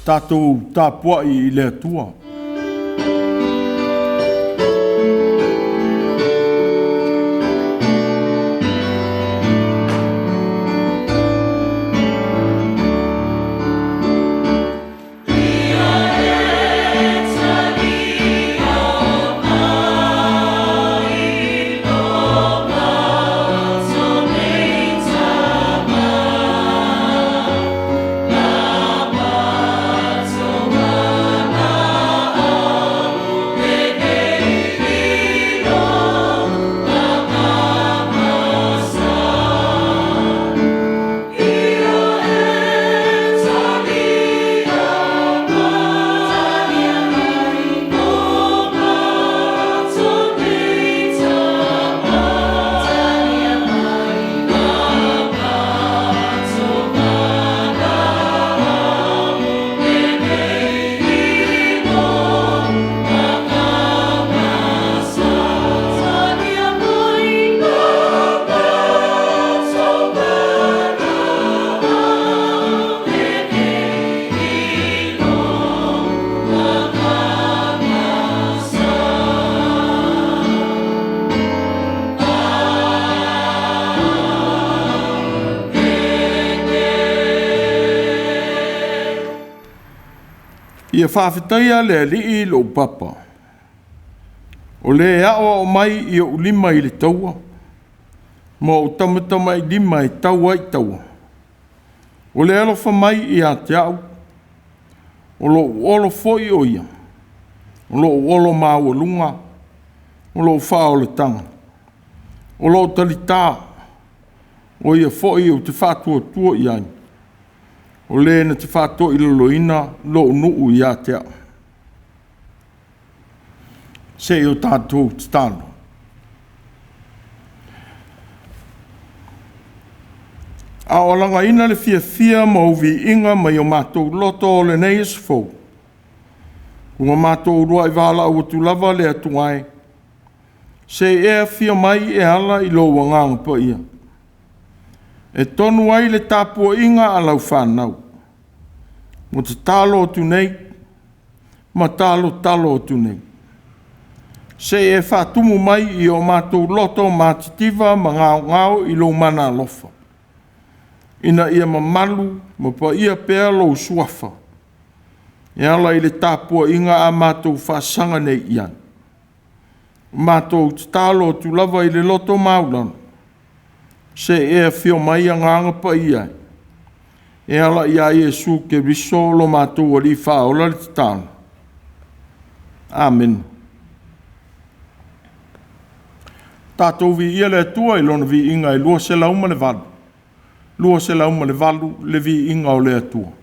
Tatou tapuai i le Atua. Ia faafetaia le Alii lou papa, o le e aoao mai i ou lima i le taua, ma ou tamatamailima e tau ai taua. O le alofa mai ia te au, o lou olo foi o ia, o lou olo maualuga, o lou faaolataga, o lou talita, o ia foi ou te faatuatua i ai, o le na te faatoilaloina lou nuu ia te au. Se i o tatou tatalo. A o alagaina le fiafia ma ou viiga mai o matou loto o lenei aso fou, ua matou uluai valaau atu lava le Atua e, se i e afio mai e ala i lou Agaga Paia, e tonu ai le tapuaiga a lau fanau, ua tatalo atu nei ma talotalo atu nei. Se i e faatumu mai i o matou loto matitiva ma gaogao i lou mana alofa, ina ia mamalu ma paia pea lou Suafa e ala i le tapuaiga a matou faasaga nei i ai. Matou tatalo atu lava i le loto maualalo, se i e afio mai Agaga Paia e, e ala ia Iesu Keriso lo matou Alii Faaola le tatalo. Amene. Tatou viia le Atua i Lona viiga e 208, 208 le viiga o le Atua.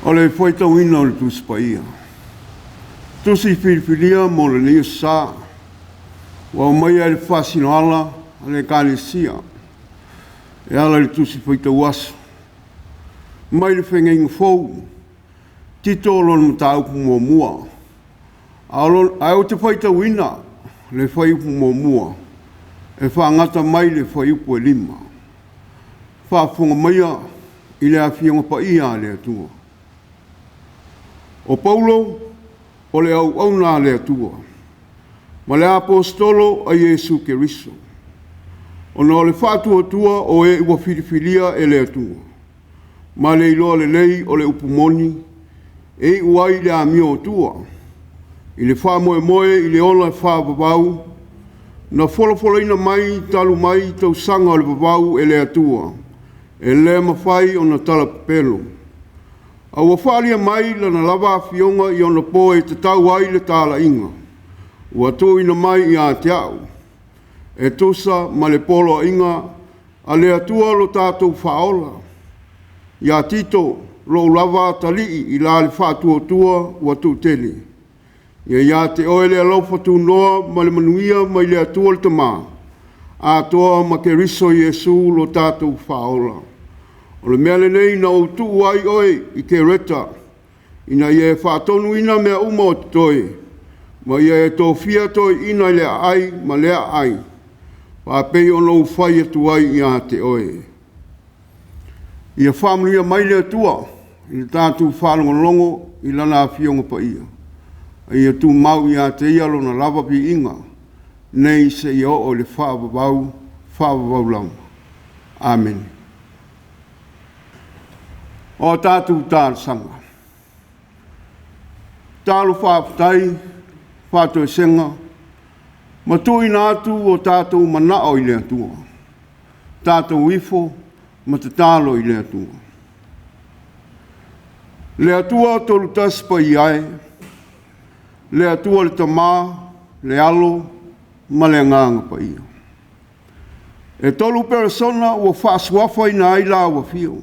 O le faitauina o le Tusi Paia. Tusi filifilia mo lenei aso Sa, ua aumaia i le faasinoala a le Ekalesia e ala i le Tusi Faitau Aso mai le Feagaiga Fou, Tito lona mataupu muamua. Ae ou te faitauina le fuaiupu 1 e faagata mai le fuaiupu e 5. Faafofoga maia i le Afioga Paia a le Atua. O Paulo, o le auauna a le Atua, ma le Aposetolo a Iesu Keriso, ona o le faatuatua o e ua filifilia e le Atua, ma le iloa lelei o le upu moni, e iu ai i le amiotua, i le faamoemoe i le ola faavavau, na folafolaina mai talu mai tausaga o le vavau e le Atua, e le mafai ona talapepelo, a ua faaalia mai Lana lava Afioga i ona po e tatau ai le talaiga ua tuuina mai ia te au, e tusa ma le poloaiga a le Atua lo tatou Faaola. Ia Tito, lou lava atalii i la le faatuatua ua tuutele, ia ia te oe le alofa tunoa ma le manuia mai le Atua le Tama atoa ma Keriso Iesu lo tatou Faaola. O le mea lenei na ou tuu ai oe i Kereta, ina ia e faatonuina mea uma o totoe, ma ia e tofia toeaiina i lea aai ma lea aai, faapei ona ou fai atu ai ia te oe. Ia faamanuia mai le Atua i le tatou faalogologo i Lana Afioga Paia, a ia tumau ia te Ia Lona lava viiga, nei seia oo i le faavavau, faavavau lava. Amene. O a tatou talosaga, tatalo faafetai, faatoesega ma tuuina atu o tatou manao i le Atua. Tatou ifo ma tatalo i le Atua. Le Atua Tolutasi Paia e, le Atua le Tama, le Alo ma le Agaga Paia. E tolu peresona ua faasuafaina ai lau afio,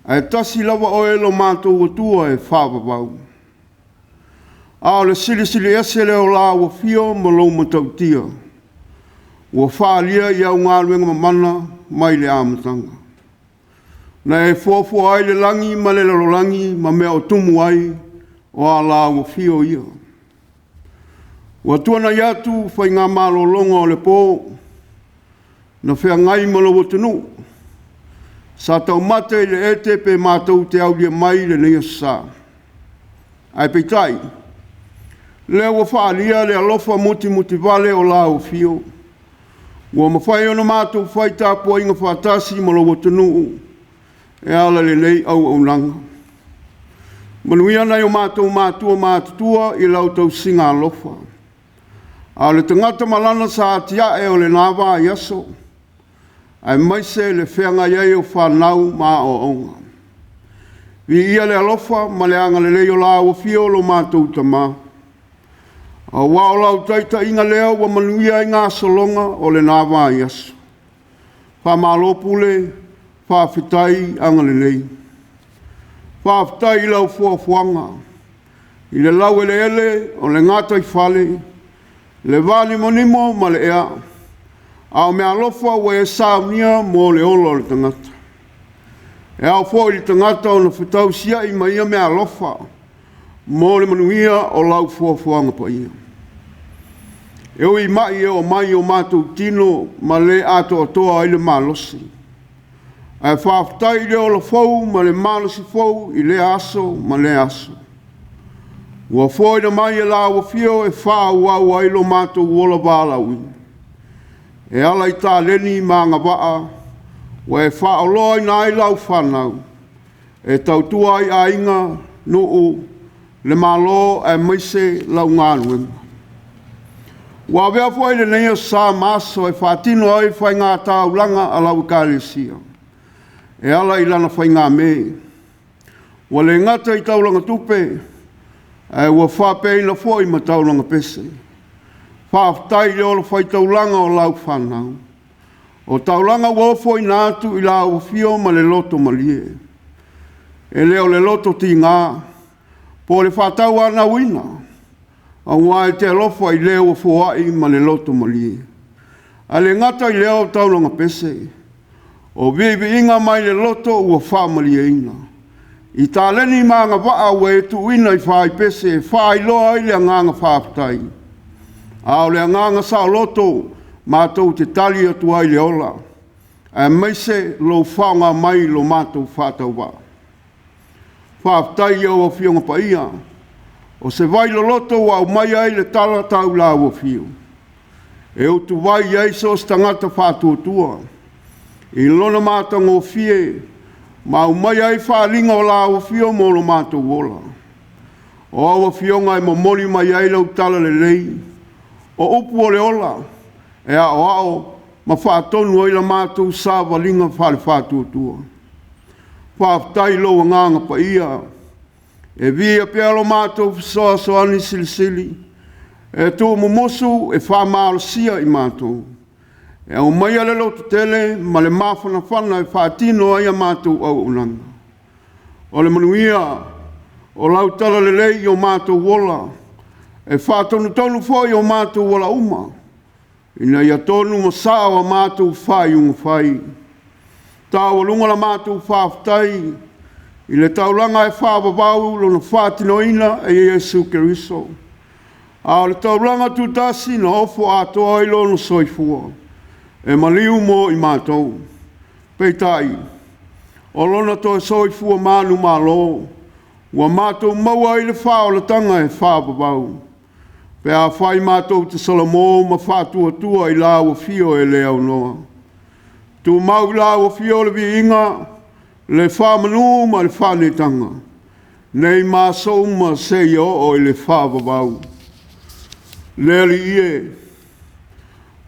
ae tasi lava oe lo matou Atua e faavavau. A o le silisili ese lea o lau afio ma lou matautia, ua faaalia i au galuega mamana mai le amataga. Na e fuafua ai le lagi ma le lalolagi ma mea o tumu ai, o a lau afio ia. Ua tuanai atu faiga malologa o le po, na feagai ma lou atunuu, sa taumate i le ete pe matou te aulia mai lenei aso Sa. Ae peitai, lea ua faaalia le alofa mutimutivale o lau afio, ua mafai ona matou fai tapuaiga faatasi ma lou atunuu e ala i lenei auaunaga. Manuia nai o matou matua matutua i lau tausiga alofa. A o le tagata ma lana sa atiae o lena vaiaso, aemaise le feagai ai o fanau ma aoaoga. Viia le alofa ma le agalelei o lau afio lo matou Tama, aua o lau taitaiga lea ua manuia ai gasologa o lena vaiaso. Faamalo pule, faafetai agalelei. Faafetai i lau foafoaga, i le laueleele o le gataifale, le vanimonimo ma le ea, a o meaalofa ua e saunia mo le ola o le tagata. E ao foi i le tagata ona fetausiai ma ia meaalofa mo le manuia o lau foafoaga paia. E ui i mai e oo mai i o matou tino ma le atoatoa ai le malosi, ae faafetai i le ola fou ma le malosi fou i lea aso ma lea aso. Ua foaina mai e lau afio e faaauau ai lo matou ola valaauina e ala i taleni ma agavaa ua e faaoloaina ai lau fanau e tautua ai aiga, nuu, le Malo aemaise lau galuega. Ua avea foi lenei aso Sa ma aso e faatino ai faiga taulaga a lau Ekalesia e ala i lana faigamē. Ua le gata i taulaga tupe, ae ua faapeaina foi ma taulaga pese. Faafetai i le ola faitaulaga o lau fanau. O taulaga ua ofoina atu i lau afio ma le loto malie. E le o le loto tiga, po o le faatauanauina, aua e te alofa i le ua foai ma le loto malie. Ae le gata i lea o taulaga pese, o viiviiga mai le loto ua faamalieina, i taleni ma agavaa ua e tuuina i faaipese e faailoa ai le agaga faafetai. A o le agaga saoloto matou te tali atu ai i le ola, aemaise lou faaaoga mai i lo matou faatauvaa. Faafetai i au Afioga Paia, o se vai loloto ua aumaia ai le tala tau i lau afio, e utuvai i ai so o se tagata faatuatua i lona matagofie ma aumaia ai faaaliga o lau afio mo lo matou ola. O au afioga e momoli mai ai lau talalelei, o upu o le ola, e aoao ma faatonu ai la matou savaliga faale-faatuatua. Faafetai i lou Agaga Paia, e viia pea lo matou fesoasoani silisili e tuumumusu e faamalosia i matou, e aumaia le lototele ma le mafanafana e faatino ai a matou auaunaga. O le manuia o lau talalelei i o matou ola, e faatonutonu foi i o matou ola uma, ina ia tonu ma sao a matou faaiuga fai. Taualuga la matou faafetai i le taulaga e faavavau lona faatinoina e Iesu Keriso, a o le taulaga tutasi na ofo atoa ai lona soifua e maliu mo i matou. Peitai, o lona toe soifua manumalo, ua matou maua ai le faaolataga e faavavau, pe afai matou te solomō ma faatuatua i lau afio e le aunoa. Tumau i lau Afio le viiga, le faamanu ma le faaneetaga, nei ma aso uma seia oo i le faavavau. Le Alii e,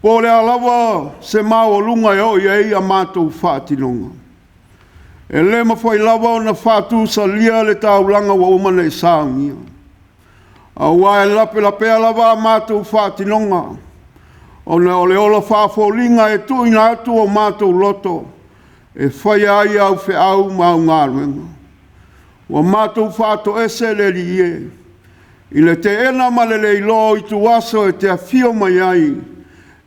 po o le a lava se maualuga e oo i ai a matou faatinoga, e le mafai lava ona faatusalia le taulaga ua uma ona e saunia, aua e lapelapea lava a matou faatinoga, ona o le ola faafoliga e tuuina atu o matou loto e faia ai au feau ma au galuega. Ua matou faatoese le Alii e, i le teena ma le le iloa o ituaso e te afio mai ai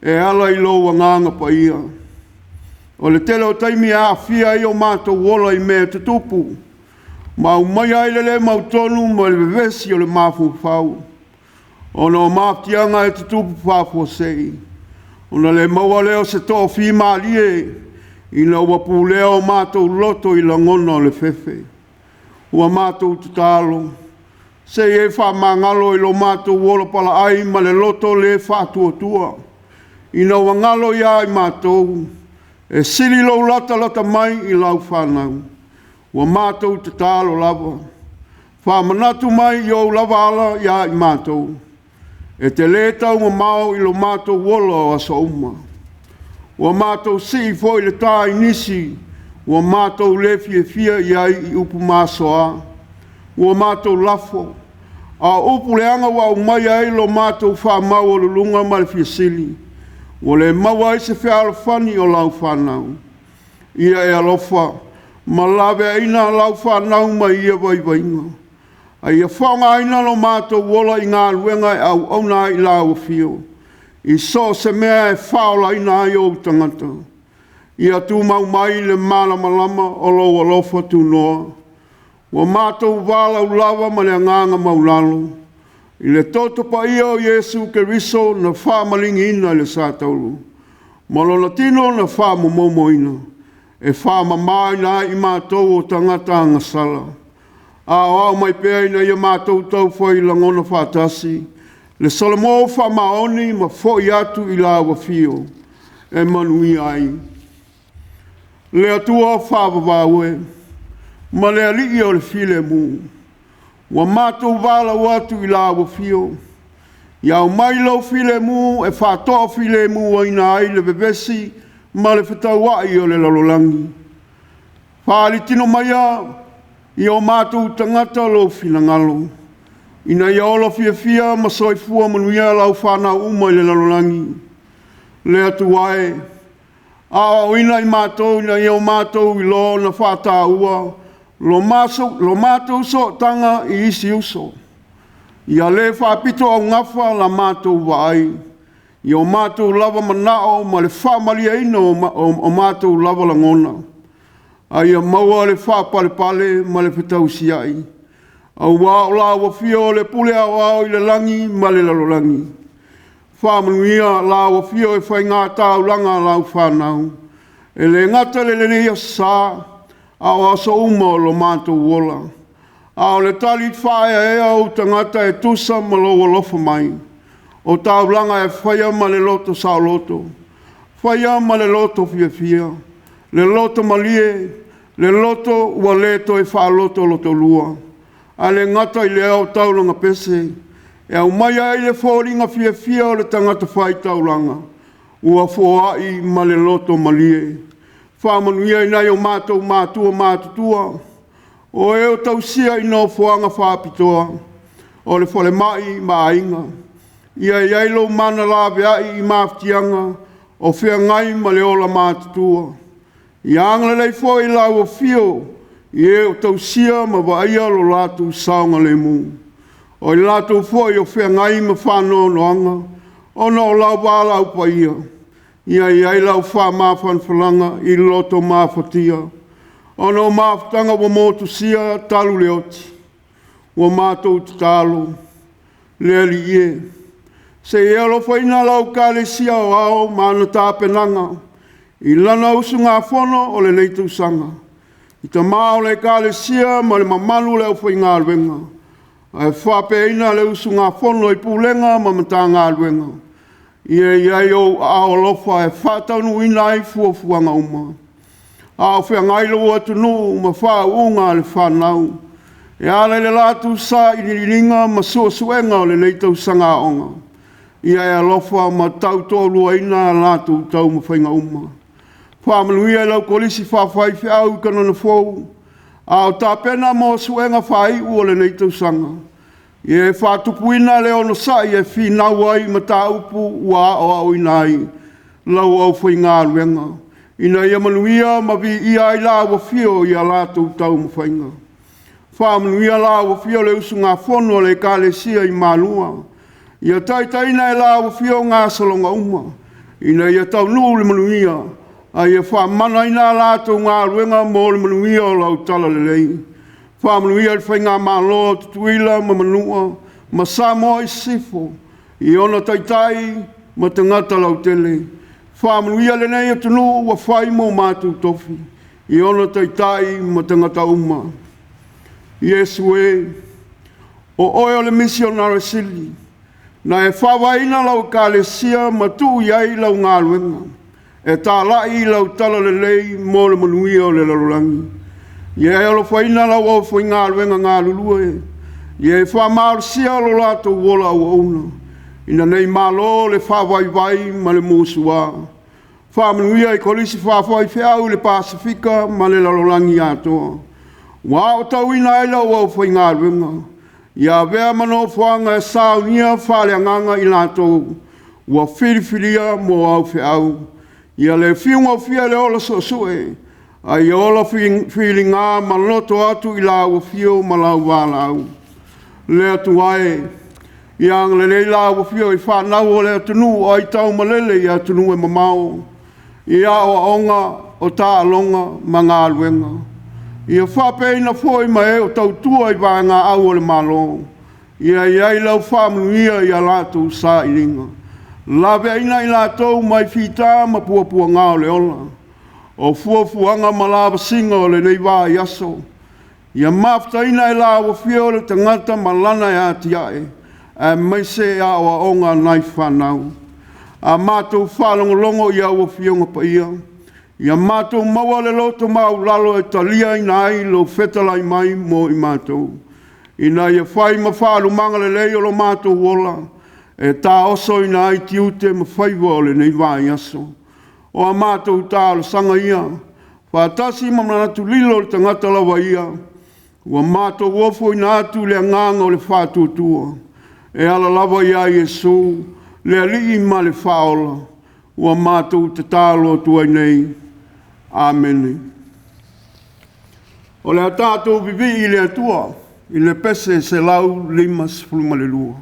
e ala i lou Agaga Paia. O le tele o taimi e aafia ai o matou ola i mea tutupu ma aumaia ai le le mautonu ma le vevesi o le mafaufau, ona o mafatiaga e tutupu faafuasei, ona le maua lea o se tofimalie ina ua pulea o matou loto i lagona o le fefe. Ua matou tatalo, se i e faamagalo i lo matou ola palaai ma le loto le faatuatua, ina ua galo ia i matou, e sili lou latalata mai i lau fanau. Ua matou tatalo lava, faamanatu mai i ou lava ala ia i matou, e te le taumamao i lo matou ola o aso uma. Ua matou sii foi le ta i nisi ua matou le fiafia i ai i upu masoa, ua matou lafo, a o upu leaga ua aumaia ai lo matou faamaualuluga ma le fia sili, ua le maua ai se fealofani o lau fanau. Ia e alofa ma laveaiina lau fanau mai ia vaivaiga, a ia faaaogaina lo matou ola i galuega e auauna ai i lau afio, i so o se mea e faaolaina ai ou tagata. Ia tumau mai le malamalama o lou alofa tunoa, ua matou valaau lava ma le agaga maualalo i le toto paia o Iesu Keriso na faamaligiina i le satauro ma lona tino na faamomomoina e faamamaina ai i matou o tagata agasala. Aoao mai pea ina ia matou taufai lagona faatasi le solomo faamaoni ma foi atu i lau afio e manuia ai. Le Atua faavavau e, ma le Alii o le filemu, ua matou valaau atu i lau afio, ia aumai lou filemu e faatoafilemuina ai le vevesi ma le fetauai o le lalolagi. Faalitino maia i o matou tagata lou finagalo, ina ia ola fiafia ma soifua manuia lau fanau uma i le lalolagi. Le Atua e, aoaoina i matou ina ia o matou iloa ona faataua Lo matou sootaga i isi uso, ia le faapitoaugafa la matou vaai i o matou lava manao ma le faamalieina o matou lava lagona, a ia maua le faapalepale ma le fetausiai, aua o lau Afio o le Pule Aoao i le lagi ma le lalolagi. Faamanuia lau Afio i faiga taulaga a lau fanau, e le gata i lenei Aso Sa, a o aso uma o lo matou ola. A o le tali faaeaea o ou tagata e tusa ma lou alofa mai, o taulaga e faia ma le loto saoloto, faia ma le loto fiafia, le loto malie, le loto ua le toe faalotolotolua. Ae le gata i lea o taulaga pese, e aumaia ai le foliga fiafia o le tagata faitaulaga, ua foai ma le loto malie. Faamanuia i nai o matou matua matutua, o e o tausia i nofoaga faapitoa o le falemai ma aiga. Ia i ai lou mana laveai i mafatiaga o feagai ma le ola matutua. Ia agalelei foi i lau Afio i e o tausia ma vaaia lo latou saogalemu. O i latou foi o feagai ma faanoanoaga ona o lau valaau paia, ia i ai lau faamafanafanaga i loto mafatia, ona o mafutaga ua motusia talu le oti. Ua matou tatalo, le Alii e, se i e alofaina lau Ekalesia Aoao ma ana tapenaga i lana usugafono o lenei tausaga, i tama o le Ekalesia ma le mamalu o le aufaigaluega, ae faapeaina le usugafono i Pulega ma Matagaluega. Ia i ai ou aao alofa e faataunuuina ai fuafuaga uma, a o feagai lou atunuu ma faauuga a le fanau e ala i le latou sailiiliga ma suesuega o lenei tausaga aoga. Ia e alofa ma tautoaluaina a latou taumafaiga uma. Faamanuia i lau Kolisi Faafaifeau i Kanana Fou a o tapena mo suega faaiu o lenei tausaga. Ia e faatupuina le onosai e finau ai i mataupu ua aoaoina ai lau aufaigaluega, ina ia manuia ma viia ai lau Afio i a latou taumafaiga. Faamanuia lau Afio i le usugafono a le Ekalesia i Malua, ia taitaiina e lau Afio gasologa uma ina ia taunuu i le manuia, a ia faamanaina a latou galuega mo le manuia o lau talalelei. Faamanuia i le faigamalo a Tutuila ma Manua ma Samoa i Sisifo i ona taitai ma tagata lautele. Faamanuia lenei atunuu ua fai mo matou tofi i ona taitai ma tagata uma. Iesu e, o Oe o le Misionare Sili, na e faavaeina lau Ekalesia ma tuu i ai lau galuega e talai lau talalelei mo le manuia o le lalolagi. Ia e alofaina lau aufaigaluega galulue, ia e faamalosia lo latou ola auauna, ina nei malo le faavaivai ma le musua. Faamanuia i Kolisi Faafaifeau i le Pasefika ma le lalolagi atoa ua aotauina ai lau aufaigaluega. Ia avea ma nofoaga e saunia faaleagaga i latou ua filifilia mo au feau. Ia le fiu gofie le ola suesue, a ia ola filiga ma loto atu i lau afio ma lau valaau. Le Atua e, ia agalelei lau Afio i fanau a le atunuu o aitaumalele i atunuu e mamao i aoaoga, o taaloga ma galuega. Ia faapeaina foi ma e o tautua i vaegaau a le Malo, ia i ai lau faamanuia i a latou sailiga. Laveaina i latou mai fita ma puapuaga o le ola, o fuafuaga ma lavasiga o lenei vaiaso. Ia mafutaina e lau Afio le tagata ma lana e atiae, aemaise aoaoga a nai fanau. A matou faalogologo i au Afioga Paia, ia matou maua le loto maualalo e taliaina ai lou fetalai mai mo i matou, ina ia fai ma faalumaga lelei o lo matou ola e taosoina ai tiute ma faiva o lenei vaiaso. O a matou talosaga ia faatasi ma manatu lilo o le tagata lava ia, ua matou ofoina atu i le agaga o le faatuatua, e ala lava ia Iesu, le Alii ma le Faaola, ua matou tatalo atu ai nei. Amene. O le a tatou vivii i le Atua i le pese 152.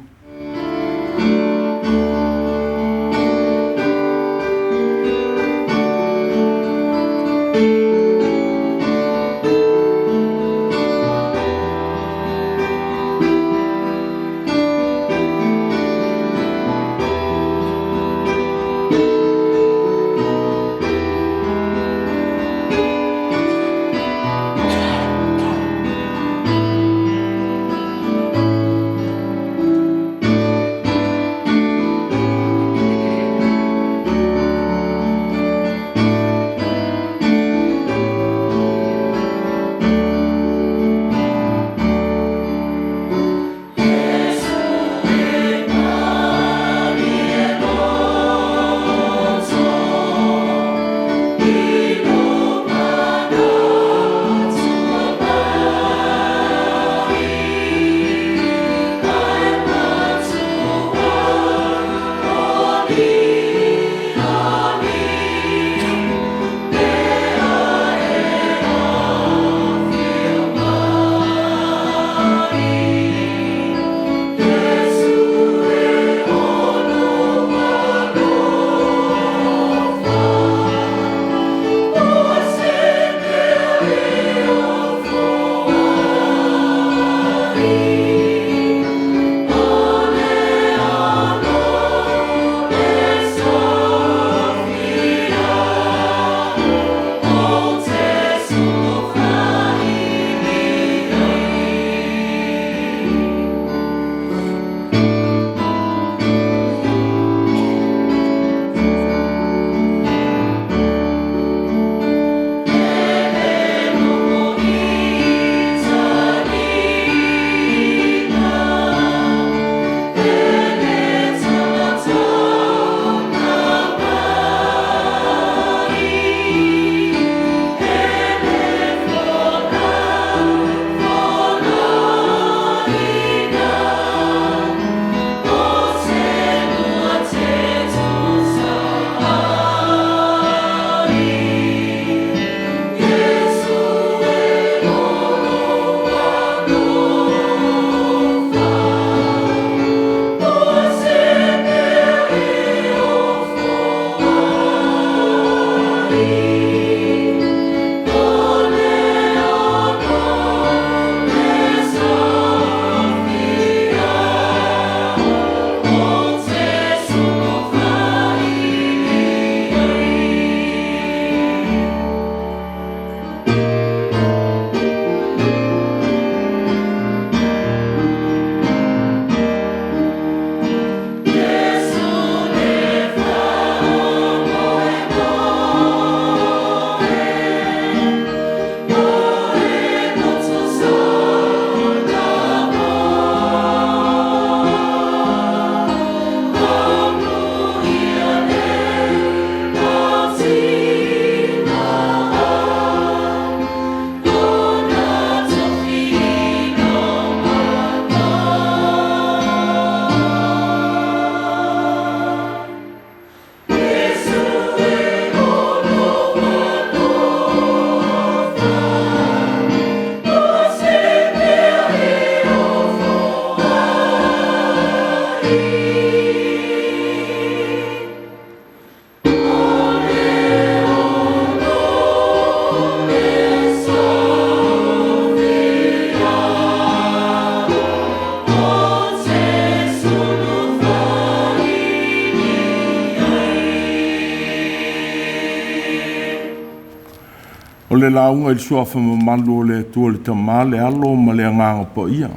O le lauga i le suafa mamalu o le Atua le Tama, le Alo ma le Agaga Paia.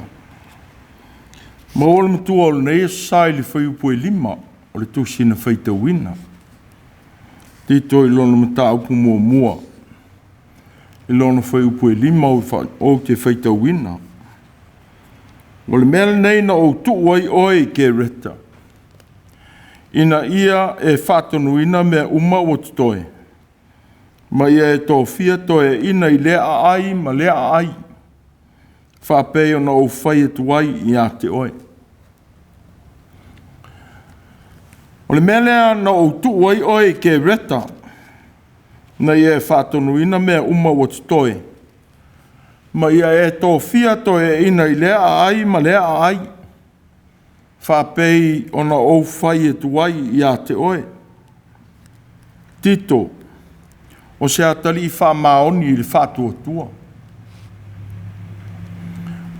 Maua le matua o lenei aso Sa i le fuaiupu e 5 o le tusi na faitauina. Tito i lona mataupu muamua, i lona fuaiupu e 5 ou te faitauina. O le mea lenei na ou tuu ai oe i Kereta, ina ia e faatonuina mea uma ua totoe, ma ia e tofia toeaiina i lea aai ma lea aai, faapei ona ou fai atu ai ia te oe. O le mea lea na ou tuu ai oe i Kereta, ina ia e faatonuina mea uma ua totoe, Ma ia e tofia toeaiina i lea aai ma lea aai, faapei ona ou fai atu ai ia te oe. Tito, o se atalii faamaoni i le faatuatua.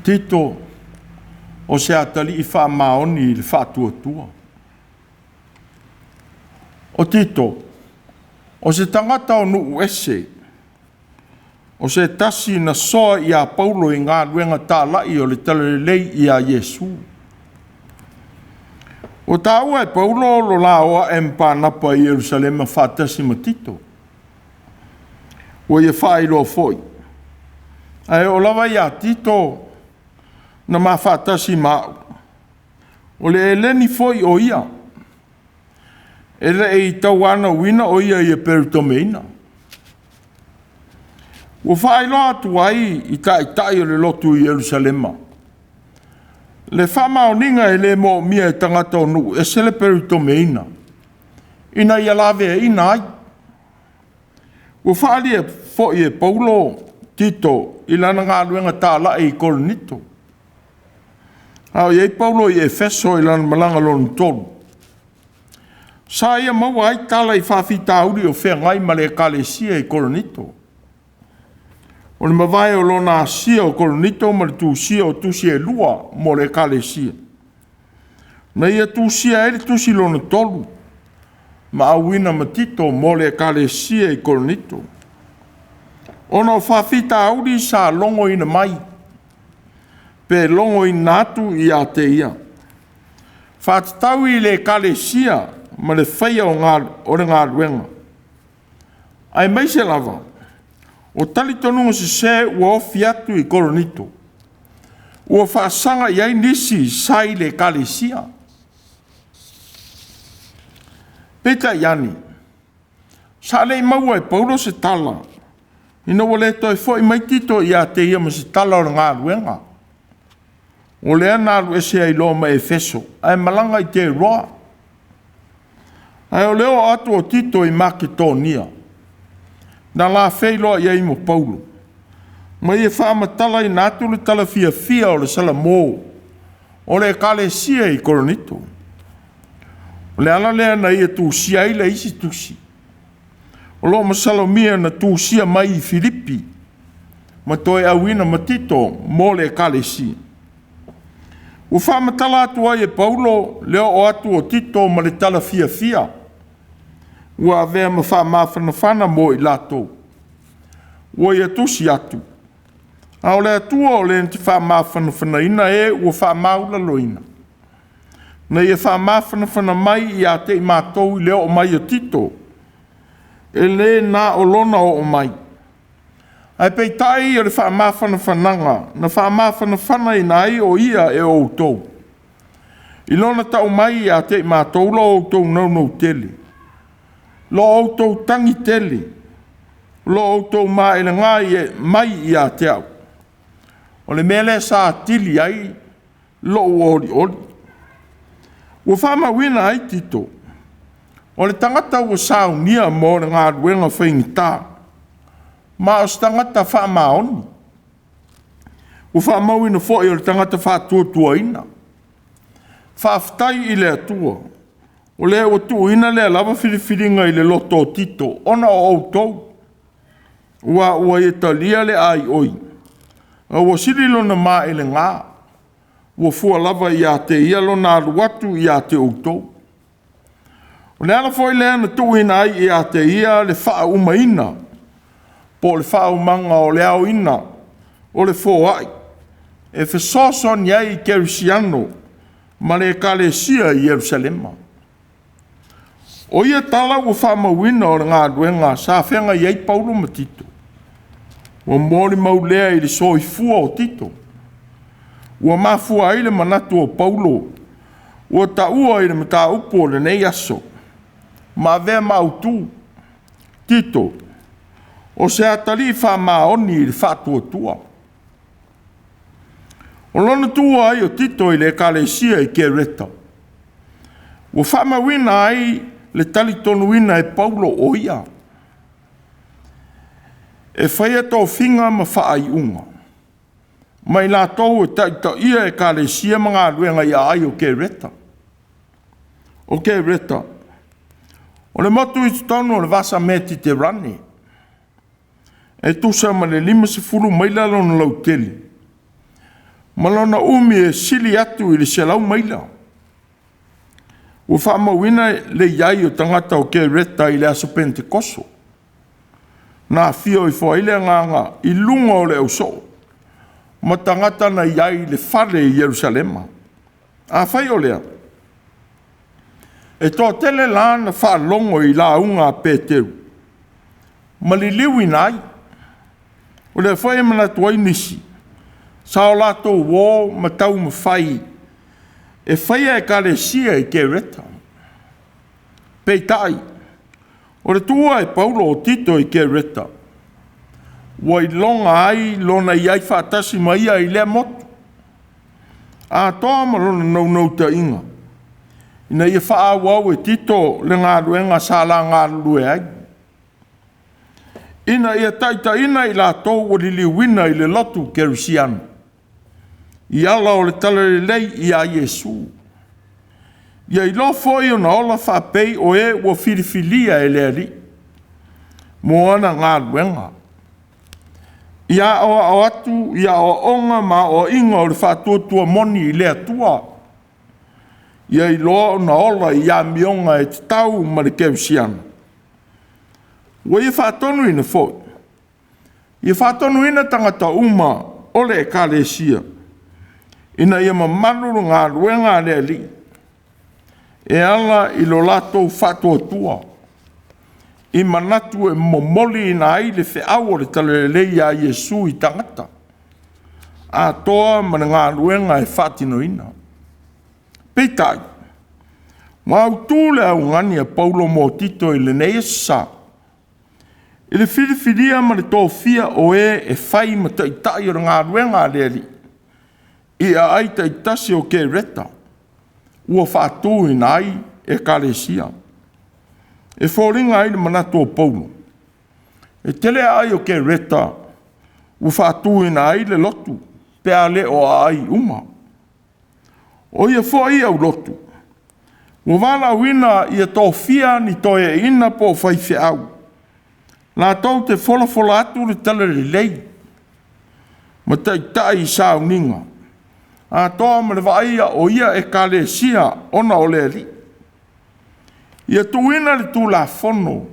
Tito, o se atalii faamaoni i le faatuatua. O Tito, o se tagata o nuu ese, o se tasi na soa ia Paulo i galuega talai o le Talalelei ia Iesu. Ua taua e Paulo lo la o ae ma Panapa i Yerusalema faatasi ma Tito. Ua ia faailoa foi, ae oo lava ia Tito na ma faatasi ma au. O le Eleni foi o ia, e le i tauanauina o ia ia Peritomeina. Ua faailoa atu ai i taitai o le lotu i Yerusalema, le faamaoniga e le moomia e tagata o nuu ese le peritomeina, ina ia laveaiina ai. Ua faaalia foi e Paulo Tito i lana galuega talai i Korinito. A o i ai Paulo i Efeso i lana malaga lona tolu, sa ia maua ai tala i faafitauli o feagai ma le ekalesia i Korinito. O le mavae o lona asia o Korinito ma le tusia o tusi e lua mo le ekalesia. Na ia tusia ai le tusi lona tolu, ma auina ma Tito mo le ekalesia i Korinito. Ona o faafitauli sa logoina mai, pe logoina atu ia te ia, faatatau i le ekalesia ma le faia o le galuega, aemaise lava o talitonuga sese ua ofi atu i Korinito, ua faasaga i ai nisi sa i le ekalesia. Peitai ane, sa le i maua e Paulo se tala, ina ua le toe foi mai Tito ia te ia ma se tala o le galuega. O lea na alu ese ai loa ma Efeso, ae malaga i Teroa. Ae o le oo atu o Tito i Maketonia, na la feiloai ai ma Paulo, ma ia faamatalaina atu le tala fiafia o le salamo o le ekalesia i Korinito. O le ala lea na ia tusia ai le isi tusi, o lo o masalomia na tusia mai i Filipi, ma toe auina ma Tito mo le ekalesia. Ua faamatala atu ai e Paulo le oo atu o Tito ma le tala fiafia, ua avea ma faamafanafana mo i latou. Ua ia tusi atu, a o le Atua o le na te faamafanafanaina e ua faamaualaloina, na ia faamafanafana mai ia te i matou i le oo mai o Tito. E le na o lona oo mai, ae peitai o le faamafanafanaga na faamafanafanaina ai o ia e outou, i lona tau mai ia te i matou lo outou naunautele, lo outou tagi tele, lo outou maelega mai ia te au. O le mea lea sa atili ai lou olioli. Ua faamauina ai Tito, o le tagata ua saunia mo le galuega faigata, ma o se tagata faamaoni. Ua faamauina foi o le tagata faatuatuaina. Faafetai i le Atua, o lea ua tuuina lea lava filifiliga i le loto o Tito ona o outou, ua ua ia talia le aioi, a ua sili lona maelega, ua fua lava ia te ia lona alu atu ia te outou. O le ala foi lea na tuuina ai ia te ia le faaumaina, po o le faaumaga o le aoina o le foai, e fesoasoani ai i kerisiano ma le ekalesia i Yerusalema. O ia tala ua faamauina o le galuega sa feagai ai Paulo ma Tito, ua molimau lea i le soifua o Tito. Ua mafua ai le manatu o Paulo ua taua i le mataupu o lenei aso, ma avea ma autu, Tito, o se atalii faamaoni i le faatuatua. O lona tuua ai o Tito i le ekalesia i Kereta, ua faamauina ai le talitonuina e Paulo o ia e faia tofiga ma faaiuga. Ma i latou e taitaia ekalesia ma galuega i aai o Kereta. O Kereta, o le motu i totonu o le vasa Metiterane, e tusa ma le 50 maila lona lautele, ma lona umi e sili atu i le 100 maila. Ua faamauina le i ai o tagata o Kereta i le aso Penetekoso, na afio ifo ai le Agaga i luga o le ausoo ma tagata na i ai i le fale i Ierusalema. Afai o lea, e toatele la na faalogo i lauga a Peteru ma liliuina ai. O lea foi e manatu ai nisi, sa o latou o ma taumafai e faia ekalesia i Kereta. Peitai, o le tuua e Paulo o Tito i Kereta, ua iloga ai lona i ai faatasi ma ia i lea motu, atoa ma lona naunautaiga ina ia faaauau e Tito le galuega sa la galulue ai, ina ia taitaiina i latou ua liliuina i le lotu kerisiano i ala o le talalelei ia Iesu. Ia iloa foi ona ola faapei o e ua filifilia e le Alii mo ana galuega. Ia aoao atu i aoaoga ma aoaiga o le faatuatua moni i le Atua. Ia iloa ona ola i amioga e tatau ma le kerisiano. Ua ia faatonuina foi, ia faatonuina tagata uma o le ekalesia ina ia mamalu le galuega a le Alii e ala i lo latou faatuatua i manatu e momoliina ai le feau o le talalelei ia Iesu i tagata, atoa ma le galuega e faatinoina. Peitai, ua autu le augani a Paulo mo Tito i lenei aso Sa, i le filifilia ma le tofia o e e fai ma taitai o le galuega a le Alii i aai taitasi o Kereta ua faatuina ai ekalesia. E foliga ai le manatu o Paulo, e tele aai o Kereta ua faatuina ai le lotu, pe a le o aai uma. O ia foi aulotu, ua valaauina ia tofia ni toeaiina po o faifeau latou te folafola atu le talalelei ma taitai i sauniga, atoa ma le vaaia o ia ekalesia ona o le Alii. Ia tuuina le tulafono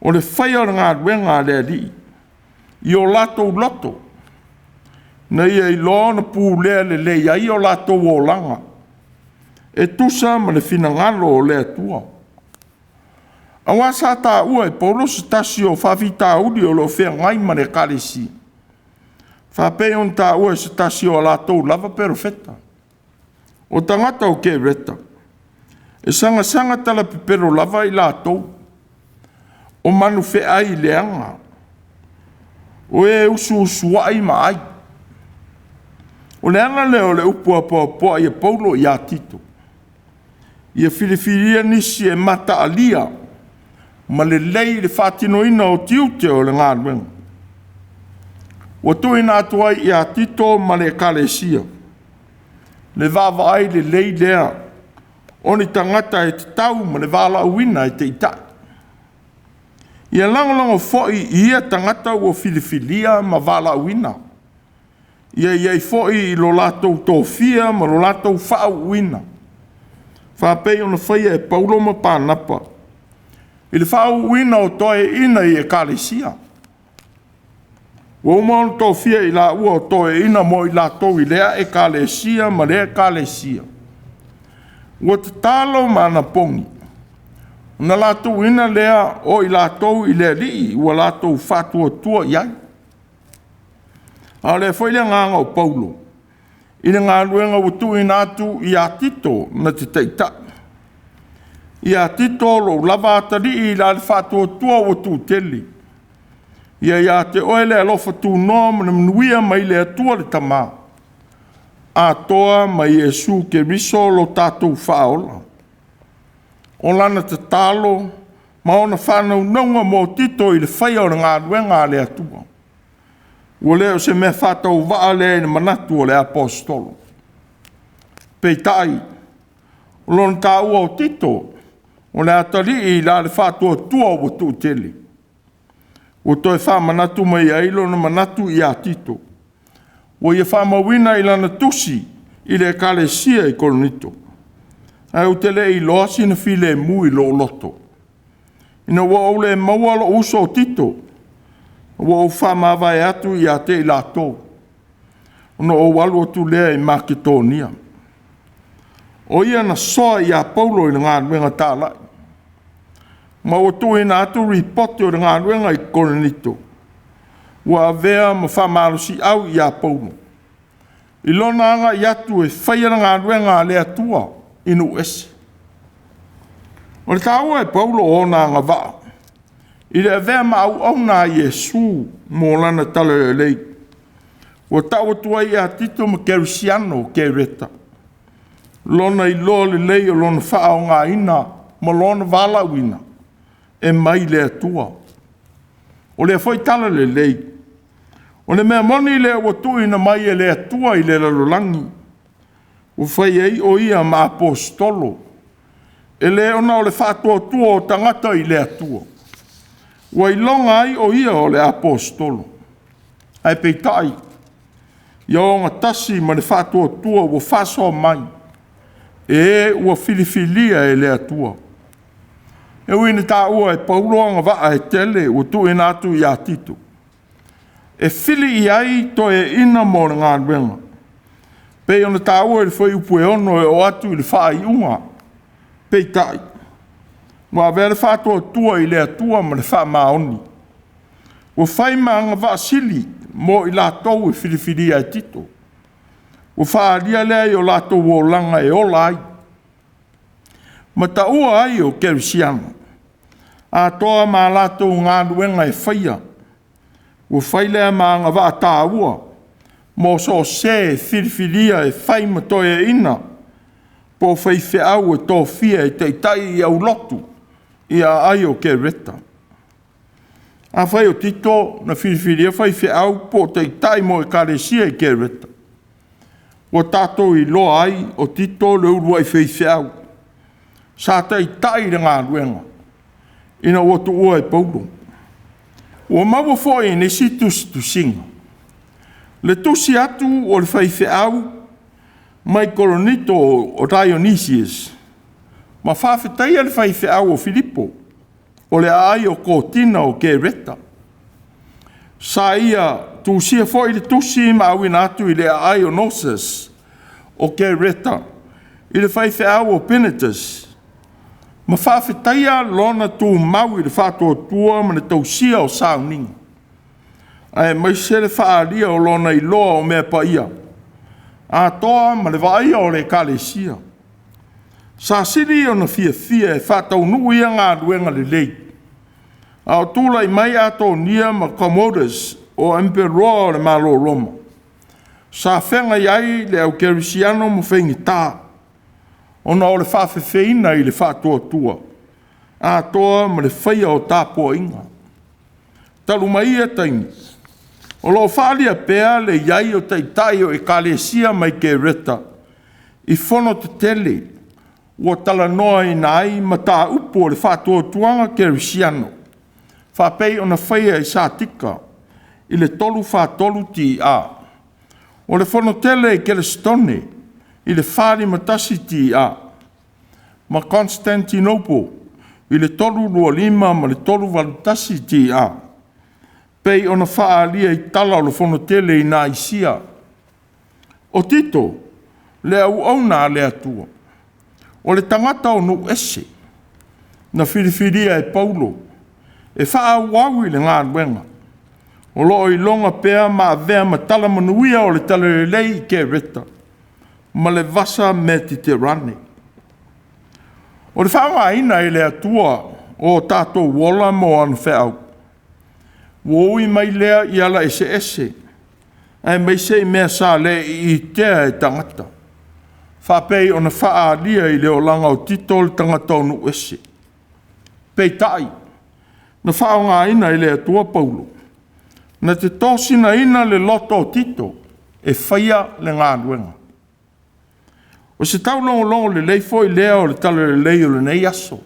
o le faia o le galuega a le Alii i o latou loto, ina ia iloa ona pulea lelei ai o latou olaga e tusa ma le finagalo o le Atua. Aua sa taua e Paulo se tasi o faafitauli o lo o feagai ma le ekalesia, faapei ona taua e se tasi o a latou lava perofeta. O tagata o Kereta, e sagasaga talapepelo lava i latou, o manufeai leaga, o e usuusuai ma ai. O le ala lea o le upu apoapoai a Paulo ia Tito, ia filifilia nisi e mataalia ma lelei le faatinoina o tiute o le galuega. Ua tuuina atu ai ia Tito ma le ekalesia le vaavaai lelei lea o ni tagata e tatau ma le valaauina e taitai. Ia lagolago foi i ia tagata ua filifilia ma valaauina. Ia i ai foi i lo latou tofia ma lo latou faauuina, faapei ona faia e Paulo ma Panapa i le faauuina o toeaiina i ekalesia. Ua uma ona tofia i laua o toeaiina mo i latou i lea ekalesia ma lea ekalesia. Ua tatalo ma anapogi, ona latou lea o i latou i le Alii ua latou faatuatua i ai. A o lea foi le agaga o Paulo i le galuega ua tuuina atu ia Tito na te taitai. Ia Tito lou lava atalii i la le faatuatua ua tuutele. Ia ia te oe le alofa tunoa ma le manuia mai le Atua le Tama, atoa ma Iesu Keriso lo tatou Faaola. O lana tatalo ma ona faanaunauga mo Tito i le faia o le galuega a le Atua. Ua le o se mea faatauvaa lea i le manatu o le Aposetolo. Peitai, o lona taua o Tito, o le atalii la le faatuatua ua tuutele. Ua toe faamanatu mai ai lona manatu ia Tito, ua ia faamauina i lana tusi i le ekalesia i Korinito. Ae ou te le i iloa sina filemu i lou loto, ina ua ou le maua lou uso o Tito, ua ou faamavae atu ia te i latou, ona ou alu atu lea i Maketonia. O ia na soa ia Paulo i le galuega talai, ma ua tuuina atu lipoti o le galuega i Korinito, ua avea ma faamalosiau ia Paulo, i lona agai atu e faia le galuega a le Atua i nuu ese. O le taua e Paulo o ona agavaa i le avea ma auauna a Iesu mo lana talalelei, ua tau atu ai ia Tito ma Kerisiano o Kereta, lona iloa lelei o lona faaaogaina ma lona valaauina e mai le Atua. O lea foi talalelei, o le mea moni lea ua tuuina mai e le Atua i le lalolagi, ua fai ai o ia ma aposetolo, e le ona o le faatuatua o tagata i le Atua, ua iloga ai o ia o le aposetolo, ae peitai, ia ogatasi ma le faatuatua ua faasoa mai e e ua filifilia e le Atua. E ui ina taua e Paulo agavaa e tele ua tuuina atu ia Tito, e fili i ai toeaiina mo le galuega, pei ona taua i le fuaiupu e 6 e oo atu i le faaiuga. Peitai, ua avea le faatuatua i le Atua ma le faamaoni, ua fai ma agavaa sili mo i latou e filifilia e Tito. Ua faaalia lea i o latou olaga e ola ai, ma taua ai o kerisiano, atoa ma a latou galuega e faia. Ua fai lea ma agavaa taua mo so o se e filifilia e fai ma toeaina po o faifeau e tofia e taitai i aulotu i aai o Kereta. Afai o Tito na filifilia faifeau po o taitai mo ekalesia i Kereta, ua tatou iloa ai o Tito le uluai faifeau sa taitai i le galuega ina ua tuua e Paulo. Ua maua foi i nisi tusitusiga le tusi atu o le faifeau mai Korinito o Dionisius, ma faafetaia le faifeau o Filipo o le aai o Kotina o Kereta. Sa ia tusia foi le tusi ma auina atu i le aai o Noses o Kereta i le faifeau o Penetas, ma faafetaia lona tumau i le faatuatua ma le tausia o sauniga, aemaise le faaalia o lona iloa o mea paia, atoa ma le vaaia o le ekalesia. Sa sili ona fiafia e faataunuu ia galuega lelei, a o tulai mai Atonia ma Komodas o Emperoa o le Malo o Roma, sa feagai ai le aukerisiano ma faigata, ona o le faafefeina i le faatuatua, atoa ma le faia o tapuaiga. Talu mai ia taimi, o lo o faaalia pea le i ai o taitai o ekalesia mai Kereta i fono tetele ua talanoaina ai mataupu o le faatuatuaga kerisiano, faapei ona faia i Satika i le 343 T.R. O le fono tele i Kelesitone i le 451 T.R. ma Constantinople i le 325 ma le 381 T.R., pei ona faaalia i tala o le fono tele i Naisia. O Tito, le auauna a le Atua, o le tagata o nuu ese, na filifilia e Paulo e faaauau i le galuega, o lo o iloga pea ma avea ma tala manuia o le talalelei i Kereta ma le vasa Metiterane. O le faaaogaina e le Atua o tatou ola mo ana feau, ua ui mai lea i ala eseese, aemaise i mea sa le iitea e tagata, faapei ona faaalia i le olaga o Tito le tagata o nuu ese. Peitai, na faaaogaina e le Atua Paulo Na te tosinaina le loto o Tito e faia le galuega. O se taulogologo lelei foi lea o le talalelei o lenei aso.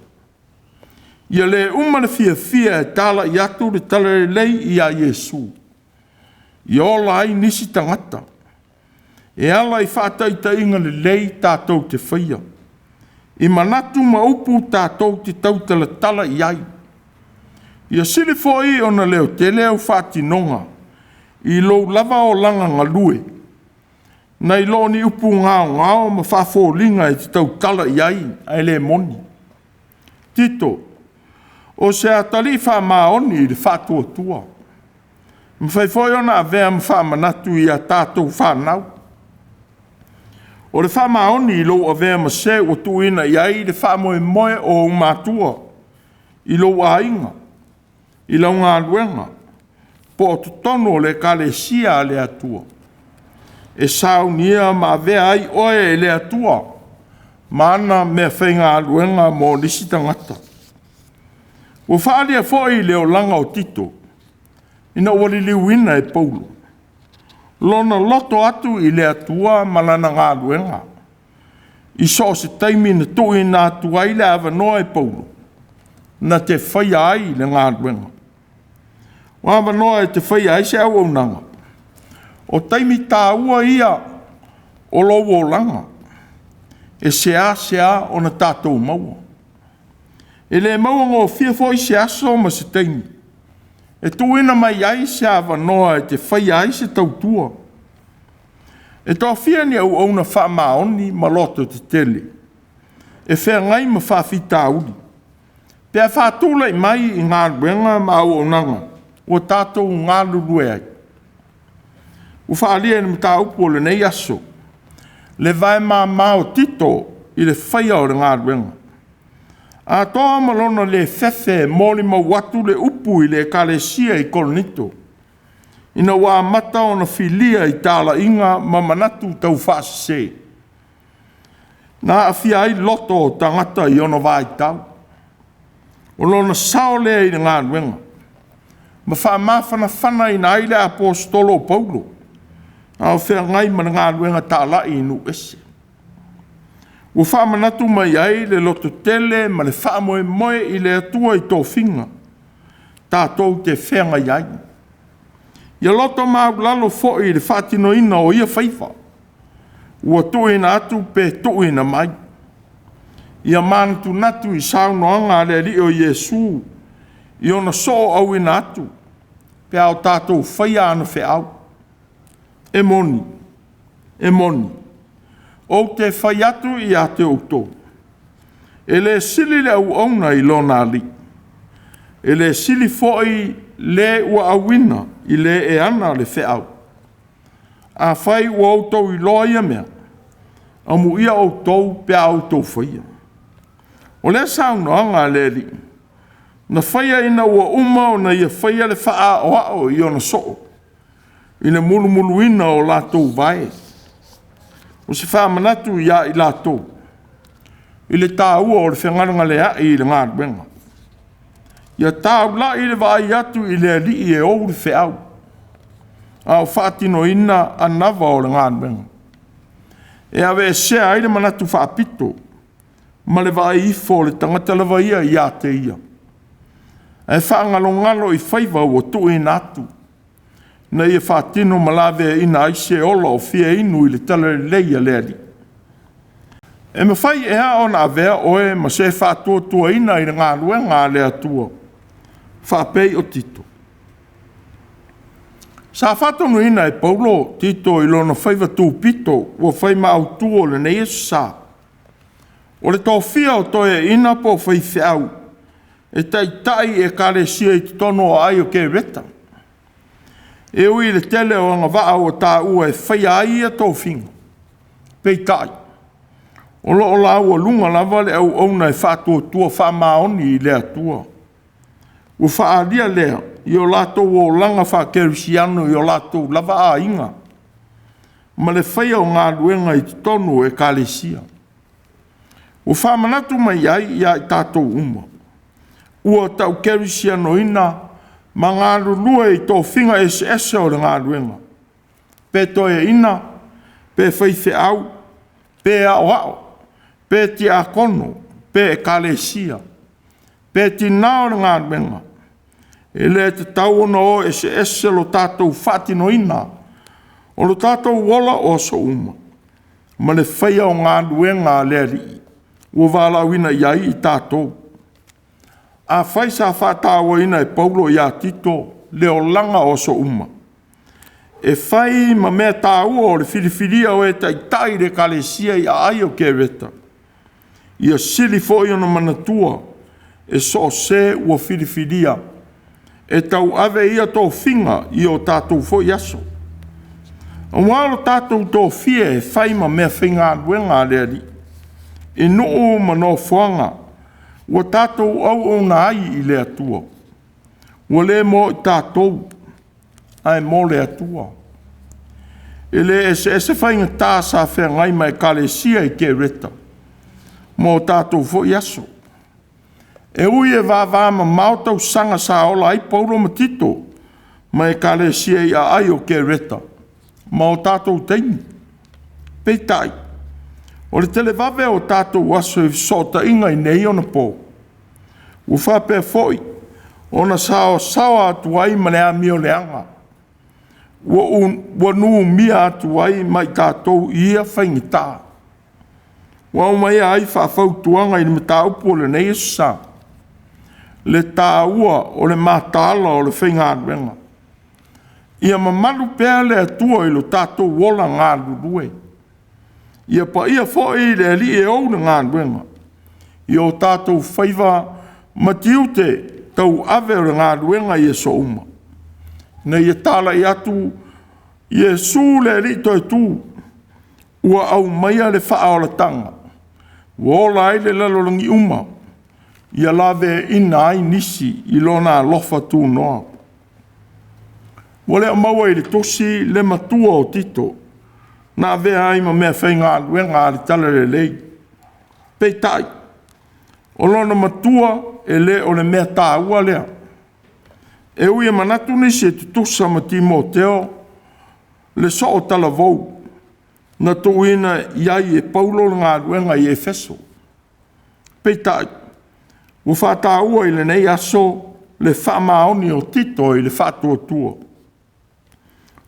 Ia le uma le fiafia e talai atu le talalelei ia Iesu, ia ola ai nisi tagata, e ala i faataitaiga lelei tatou te faia, i manatu ma upu tatou te tautalatala i ai. Ia sili foi ona leotele au faatinoga i lou lava olaga galue, nai lo ni upu gaogao ma faafoliga e te tautala i ai ae le moni. Tito, o se atalii faamaoni i le faatuatua, e mafai foi ona avea ma faamanatu i a tatou fanau. O le faamaoni i lou avea ma se ua tuuina i ai le faamoemoe o ou matua, i lou aiga, i lau galuega, po o totonu o le Ekalesia a le Atua, e saunia ma avea ai oe e le Atua ma ana meafaigaluega mo nisi tagata. Ua faaalia foi i le olaga o Tito, ina ua liliuina e Paulo, lona loto atu i le Atua ma lana galuega, i so o se taimi na tuuina atu ai le avanoa e Paulo, na te faia ai le galuega. O avanoa e te faia ai se auaunaga, o taimi taua ia o lou olaga e seasea ona tatou maua. E le maua gofie foi se aso ma se taimi e tuuina mai ai se avanoa e te faia ai se tautua. E toafia ni auauna faamaoni ma lototetele e feagai ma faafitauli pe a faatulai mai i galuega ma auaunaga ua tatou galulue ai. Ua faaalia i le mataupu o lenei aso le vae mama o Tito i le faia o le galuega, atoa ma lona le fefe e molimau atu le upu i le ekalesia i Korinito, ina ua amata ona filia i talaiga ma manatu taufaasese, na aafia ai loto o tagata i ona vaitau. O lona sao lea i le galuega, ma faamafanafanaina ai le aposetolo o Paulo, a o feagai ma le galuega talai i nuu ese. Ua faamanatu mai ai le lototele ma le faamoemoe i le Atua i tofiga tatou te feagai ai. Ia loto maualalo foi i le faatinoina o ia faiva ua tuuina atu pe tuuina mai. Ia manatunatu i saunoaga a le Alii o Iesu i ona sooauina atu pe a o tatou faia ana feau. E moni, e moni, ou te fai atu ia te outou, e le sili le auauna i lona alii, e le sili foi le ua auina i le e ana le feau. Afai ua outou iloa ia mea, amuia outou pe a outou faia. O lea saunoaga a le Alii, na faia ina ua uma ona ia faia le faaoao i ona soo, i le mulumuluina o latou vae. O se faamanatu ia i latou i le taua o le fegalegaleai i le galuega. Ia taulai le vaai atu i le Alii e ou le feau, a o faatinoina anava o le galuega. E aveesea ai le manatu faapito ma le vaai ifo o le tagata lava ia ia te ia, ae faagalogalo i faiva ua tuuina atu, ina ia faatino ma laveaiina ai se ola o fia inu i le talalelei a le Alii. E mafai ea ona avea oe ma se faatuatuaina i le galuega a le Atua, faapei o Tito? Sa faatonuina e Paulo Tito i lona faiva tupito ua fai ma autu o lenei Aso Sa. O le tofia o toeaiina po o faifeau e taitai i ekalesia i totonu o aai o Kereta. E ui i le tele o agavaa ua taua e faia ai ia tofiga, peitai, o lo o laualuga lava le auauna e faatuatua faamaoni i le Atua. Ua faaalia lea i o latou olaga faakerisiano i o latou lava aiga ma le faia o galuega i totonu o ekalesia. Ua faamanatu mai ai ia i tatou uma, ua taukerisianoina ma galulue i tofiga eseese o le galuega, pe toeaina, pe faifeau, pe aoao, pe tiakono, pe ekalesia, pe tina o le galuega, e le tatau ona o eseese lo tatou faatinoina o lo tatou ola o aso uma, ma le faia o galuega a le Alii ua valaauina i ai i tatou. Afai sa faatauaina e Paulo ia Tito le olaga o aso uma, e fai ma mea taua o le filifilia o e taitai i le ekalesia i aai o Kereta, ia sili foi ona manatua e so o se ua filifilia e tauave ia tofiga i o tatou foi aso. Aua o lo tatou tofia e fai ma meafaigaluega a le Alii, i nuu ma nofoaga ua tatou auauna ai i le Atua, ua le mo i tatou, ae mo le Atua. E le eseese faigata sa feagai ma ekalesia i Kereta ma o tatou foi aso. E ui e vavamamao tausaga sa ola ai Paulo ma Tito ma ekalesia i aai o Kereta ma o tatou taimi. Peitai, o le televave o tatou aso i fesootaiga i nei ona po, ua faapea foi ona saosaoa atu ai ma le amio leaga, ua numia atu ai ma i tatou i ia faigata. Ua aumaia ai faafautuaga i le mataupu o lenei aso sa, le taua o le mataala o le faigaluega. Ia mamalu pea le Atua i lo tatou ola galulue. Ia paia foi le Alii e ou le galuega i o tatou faiva ma tiute tauave o le galuega i aso uma, ina ia talai atu Iesu le Alii toe-tu, ua aumaia le faaolataga, ua ola ai le lalolagi uma, ia laveaiina ai nisi i Lona alofa tunoa. Ua le o maua i le tusi le matua o Tito na avea ai ma meafaigaluega a le Talalelei. Peitai, o lona matua e le o le mea taua lea. E ui e manatu nisi e tutusa ma Timoteo le sootalavou na tuuina i ai e Paulo le galuega i Efeso. Peitai, ua faataua i lenei aso le faamaoni o Tito i le faatuatua.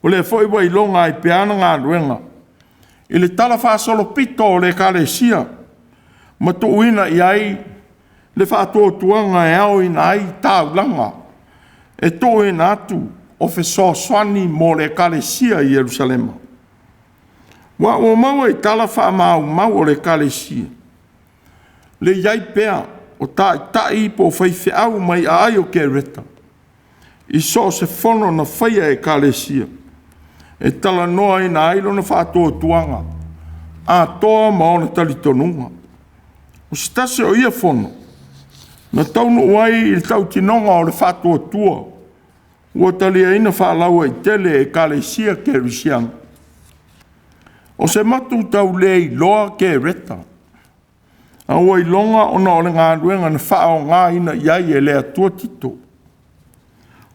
O lea foi ua iloga ai pea ana galuega i le talafaasolopito o le Ekalesia ma tuuina i ai le faatuatuaga e aoina ai taulaga e tuuina atu o fesoasoani mo le Ekalesia i Yerusalema. Ua maua i tala faamaumau o le Ekalesia le i ai pea o taitai po o faifeau mai aai o Kereta i so o se fono na faia e Ekalesia e talanoaina ai lona faatuatuaga atoa ma ona talitonuga. O se tasi o ia fono na taunuu ai i le tautinoga o le faatuatua ua taliaina faalauaitele e Ekalesia Kerisiano. O se motu tau le iloa Kereta, a ua iloga ona o le galuega na faaaogaina i ai e le Atua Tito.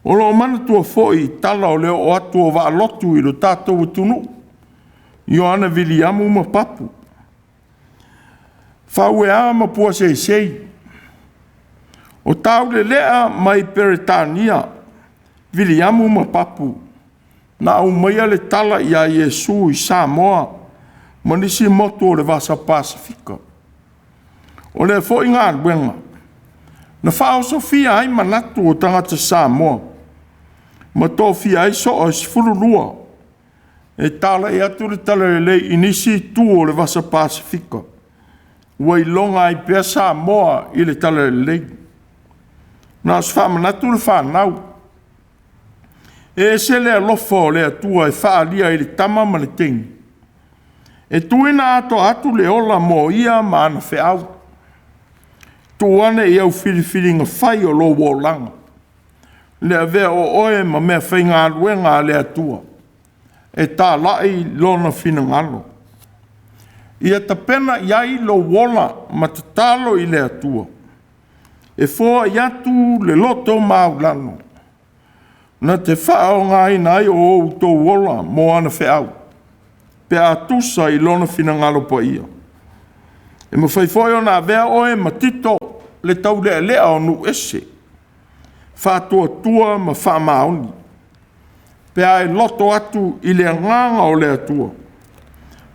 O lo o manatua foi i tala o le oo atu o vaalotu i lo tatou atunuu, Ioane Viliamu ma Papu, Faueā ma Puaseisei, o Taulelea mai Peretania, Viliamu ma Papu, na aumaia le tala ia Iesu i Samoa ma nisi motu o le Vasa Pasefika. O lea foi galuega na faaosofia ai manatu o tagata Samoa ma tofia ai soo e 12 e talai atu le Talalelei i nisi itu o le Vasa Pasefika, ua iloga ai pea Samoa i le Talalelei. Na o se faamanatu le fanau, e ese le alofa o le Atua e faaalia i le tama ma le teine, e tuuina atoa atu le ola mo ia ma ana feau. Tuu ane i au filifiliga fai o lou olaga, le avea o oe ma meafaigaluega a le Atua, e talai Lona finagalo. Ia tapena i ai lou ola ma tatalo i le Atua, e foai atu le loto maualalo. Na te faaaogaina ai o outou ola mo ana feau, pe a tusa i lona finagalo paia. E mafai foi ona avea oe ma Tito le taulealea o nuu ese, faatuatua ma faamaoni, pe a e loto atu i le agaga o le Atua,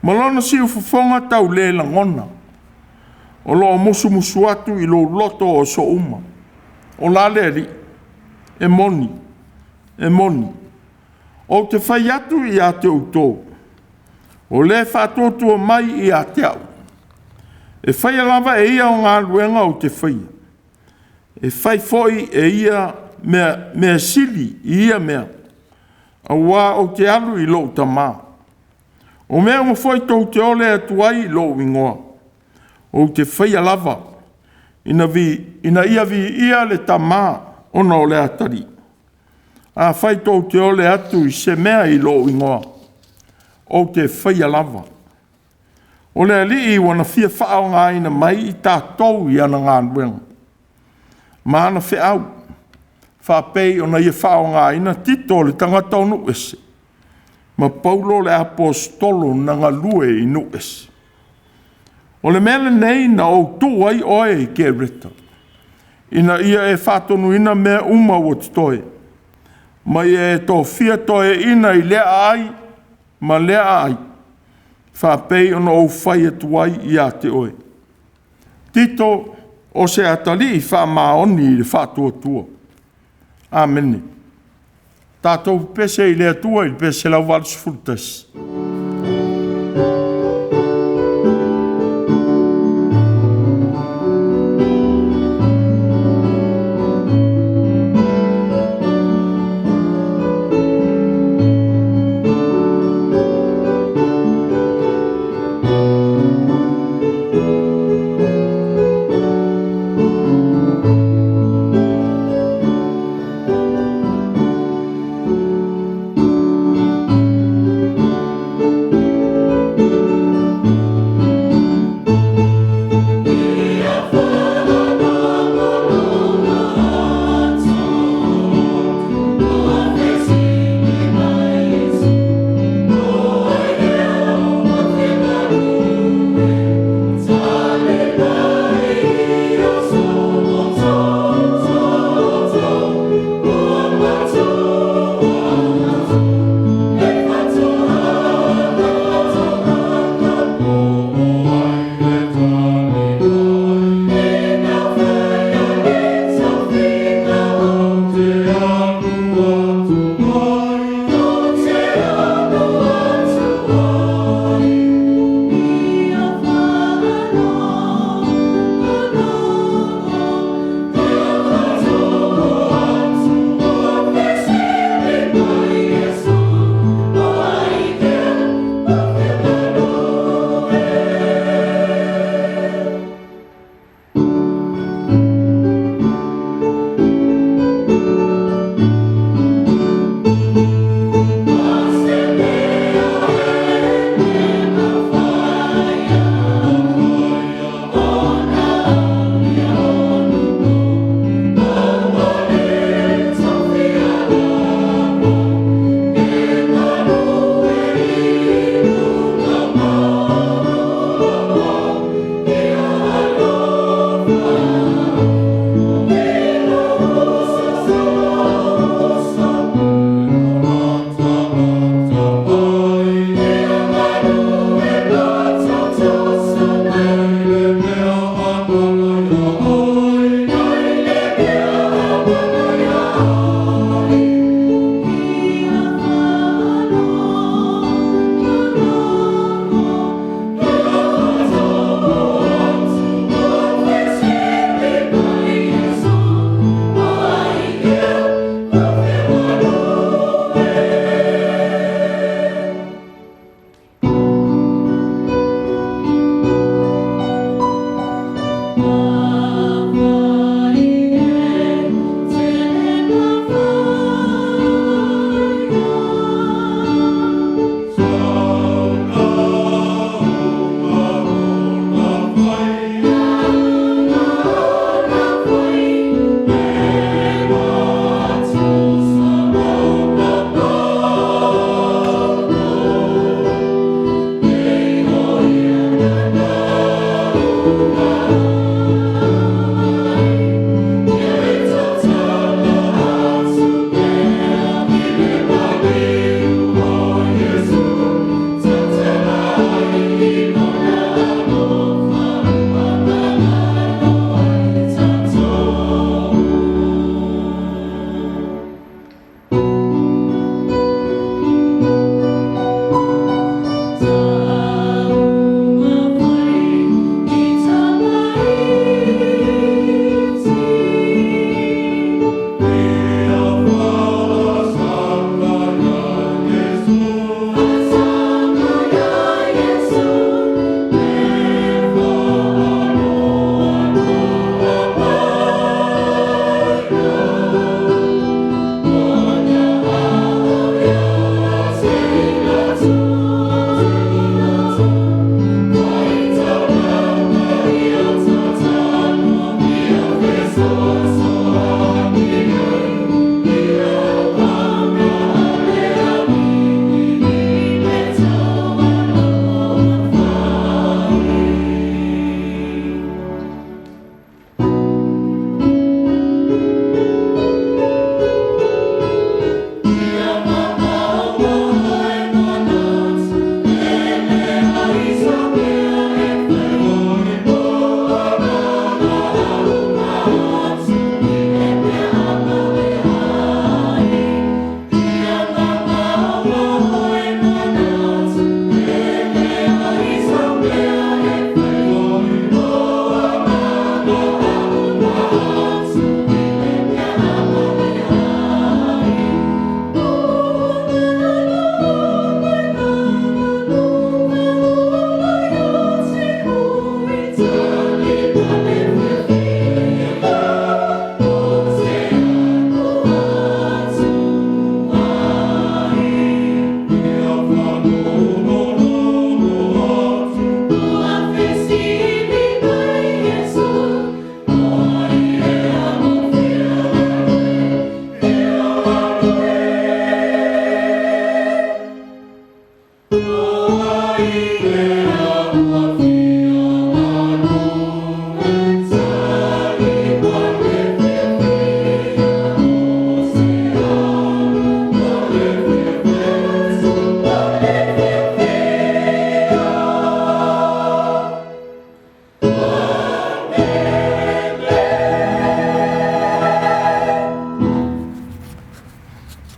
ma lona siufofoga taulelagona, o lo o musumusu atu i lou loto o aso uma. O la le Alii? E moni, e moni, ou te fai atu ia te outou, o le faatuatua mai ia te a'u, e faia lava e ia o galuega ou te faia, e fai foi e ia mea sili i ia mea, auā ou te alu i lou Tamā. O mea uma foi tou te ole atu ai i lou igoa, ou te faia lava, ina ia viia le Tamā ona o le Atalii. Afai tou te ole atu i se mea i lou igoa, ou te faia lava. O le Alii ua na fia faaaogaina mai i tatou i ana galuega ma ana feau, faapei ona ia faaaogaina Tito le tagata o nuu ese, ma Paulo le aposetolo na galue i nuu ese. O le mea lenei na ou tuu ai oe i Kereta, ina ia e faatonuina mea uma ua totoe, ma ia e tofia toeaiina i lea aai ma lea aai, faapei ona ou fai atu ai ia te oe. Tito o se atalii faamaoni i le faatuatua. Amene. Tatou pepese i le Atua i le pese 181.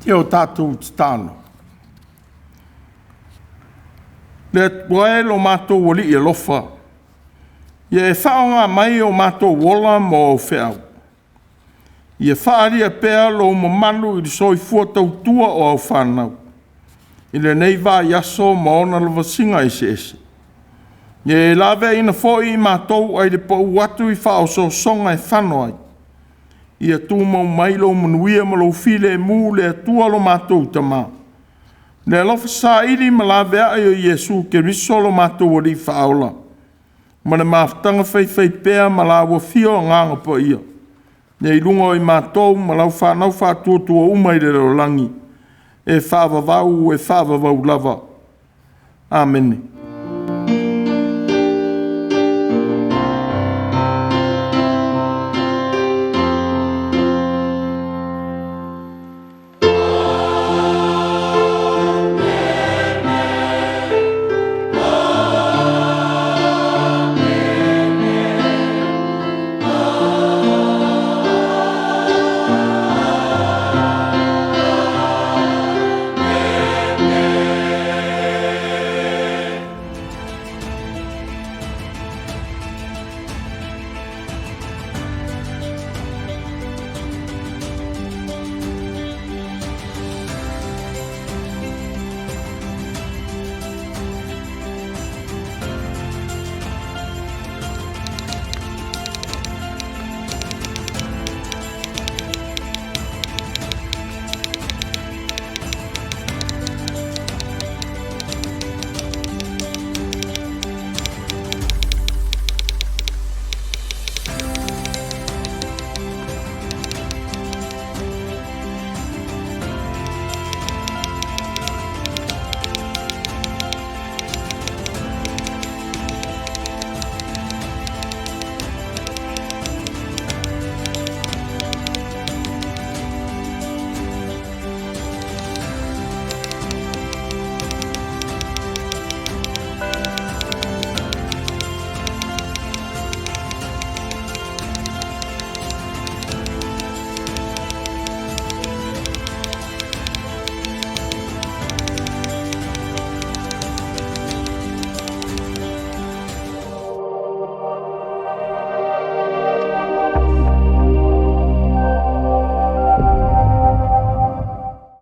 Ia o tatou tatalo. Le Atua e lo matou Alii alofa, ia e faaaoga mai o matou ola mo au feau, ia faaalia pea lou mamalu i le soifua tautua o au fanau, i lenei vaiaso ma ona lavasiga eseese. Ia e laveaiina foi i matou ai le pau atu i faaosoosoga e fano ai, ia tumau mai lou manuia ma lou filemu le Atua lo matou Tama, le alofa saili ma laveai o Iesu Keriso lo matou Alii Faaola, ma le mafutaga faifaipea ma la oulua Afio Agaga Paia, ia i luga o i matou ma lau fanau faatuatua uma i le lalolagi, e faavavau, e faavavau lava. Amene.